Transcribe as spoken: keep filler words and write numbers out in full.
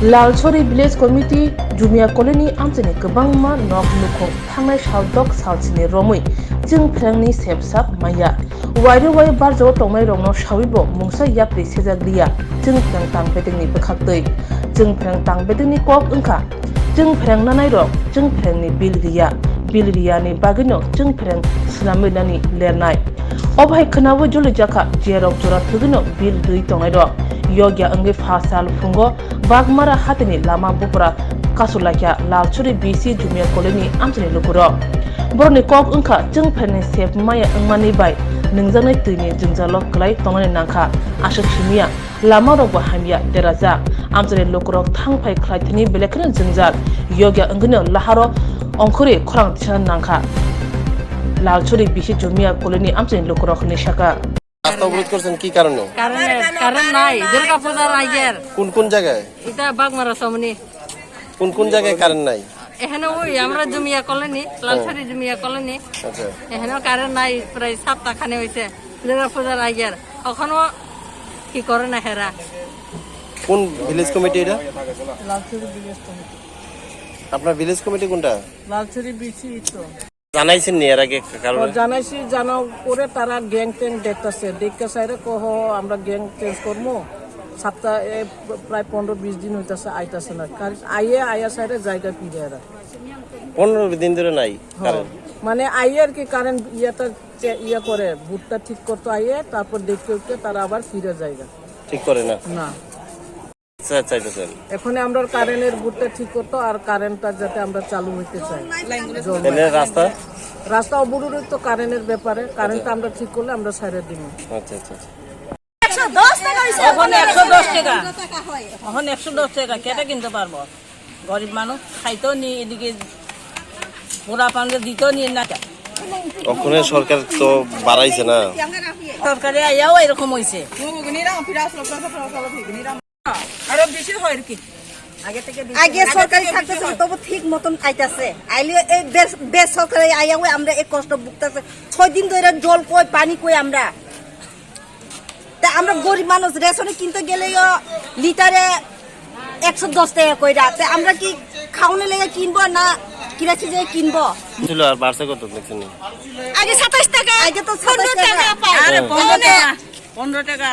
Lalchori Village Committee Jumia Colony amchaini kwbangma nok nukhung thangnai sal dok sal sini romwi chwng phrengni sep sap maya. Wairwi wai barjao tongnai rokno sawibo mungsa yapri sejak liya chwng phreng tang bedengni bwkhaktwi. Chwng phreng tang bedengni kok wngkha chwng phreng nanai rok chwng phrengni bill riya. Bill riyani bagwino chwng phreng swnamwi nani lernai. Obo hai khwnawi jolijakha je rok jora thwgwino bill rwi tongnai rok. Yogya wngwi pha sal phungo Bagmara hatini lama bupra kasulaikha Lalchori B C Jumia Colony amchaini lukurok. Borokni kok wngkha chwng phaini sep maya wngmani bai nungjaknai twini jwngjalo kwlai tongnani nangkha. Aswk simiya lama rokbo hamya derajak. Amchaini lukurok thang phai khlai thani belai kheno jwngjal. Yogya wngwino laharo ongkhorwi khorang tisana nangkha. Lalchori B C Jumia Colony amchaini lukurok hinwi saka. রাস্তা অবরোধ করছেন কি কারণে? Current, current নাই, দুর্গা পূজার আগের। কোন কোন জায়গায়? এটা বাগমারা সামনে। কোন কোন জায়গায় কারেন্ট নাই? এখানে ওই আমরা জুমিয়া কলোনি, লালছড়ি জুমিয়া কলোনি। আচ্ছা। এখানেও কারেন্ট নাই, প্রায় সপ্তাহ খানে হইছে, দুর্গা পূজার আগের। এখনো কি করে না হেরা? কোন ভিলেজ কমিটি এটা? Lalchhari village committee. আপনার ভিলেজ কমিটি কোনটা? লালছড়ি বিসি তো। জানাইছেন নি এর আগে কারোর? ও, জানাইছি, জানার পরে তারা গ্যাং ট্যাং দেখতাছে, দেখতে চাইরে কহ আমরা গ্যাং চেঞ্জ করবো। সপ্তাহে প্রায় পনেরো বিশ দিন হইতাছে, আইতাছে না। কার-, আইয়ে, আইয়া চাইরে জায়গা ফিরে এরা। পনেরো দিন ধরে নাই হ্যাঁ। কারেন্ট? মানে আইয়ে আর কি কারেন্ট ইয়েটা চে-, ইয়ে করে, ভুটটা ঠিক করতো আইয়ে, তারপর দেখতে দেখতে তারা আবার ফিরে যায়। ঠিক করে না? না। আচ্ছা, চাইতেছেন। এখন আমরা কারেন্টের বুথটা ঠিক করতো আর কারেন্টটা যাতে আমরা চালু হইতে চাই। জল। এনে রাস্তা? রাস্তা অবরোধ তো কারেন্টের ব্যাপারে, কারেন্টটা আচ্ছা। আমরা ঠিক করলে আমরা ছাড়ে দিব। আচ্ছা, আচ্ছা, আচ্ছা। একশো দশ টাকা হইছে। এখন একশো দশ টাকা। এখন একশো দশ টাকা কেটে কিনতে পারবো? গরিব মানুষ খাইতো নি, এদিকে পোলা পানকে দিতো নি না। ওখানে সরকার তো বাড়াইছে না। সরকারে আইয়াও এরকম হইছে। আরো বেশি হয় আর কি। আগে সরকারি থাকতেছে, তবু ঠিক মতন আইতাছে। আইলে এই বেস-, বেসরকারি আইয়া ওই আমরা এই কষ্ট ভুগতেছে। ছয় দিন ধরে জল কই, পানি কই আমরা। তা আমরা গরিব মানুষ, রেশনে কিনতে গেলেও লিটারে একশো দশ টাকা কইরা। তা আমরা কি খাওয়ানোর লেগে কিনবো না কিরাসি যে কিনবো? ছিল আর বাড়ছে কত দেখছেন? আগে সাতাশ টাকা, আগে তো সাতাশ টাকা। টাকা পাই। আরে, হ্যাঁ। পনেরো টাকা, পনেরো টাকা।